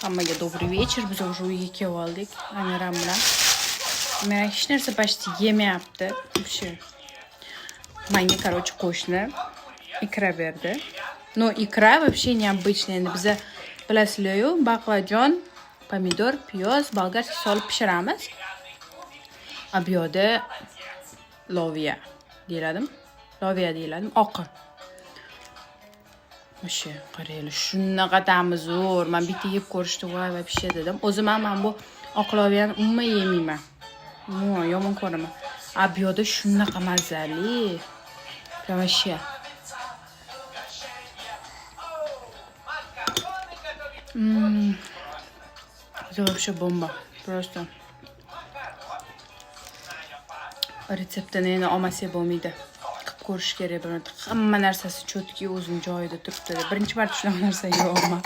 Hammaga добрый вечер. Biz уже uyga kelib oldik Amiram bilan. Amiram hech narsa почти yemayapti. Вообще. Manga, короче, qo'shni ikra berdi. Но икра вообще необычная. Endi biza bilasizlar-yu, baqlajon, pomidor, piyoz, болгарский solib pishiramiz. A bu yoqda loviya deyiladimi? Loviya deyiladimi? Oqi. O'sha qaranglar, shunaqa ta'mi zo'r. Man bitta yeb ko'rishdi, voy, вообще dedim. O'zim ham man bu oq loviyani umuman yemayman. Umuman yomon ko'raman. A bu yoqda shunaqa mazali. Прям вообще. Это вообще bomba. Просто. Retseptini endi olmasak bo'lmaydi. Qilib ko'rish kerak bir marta. Hamma narsasi чётки o'zini joyida turibdi. Birinchi marta shunaqa narsa yeyapman.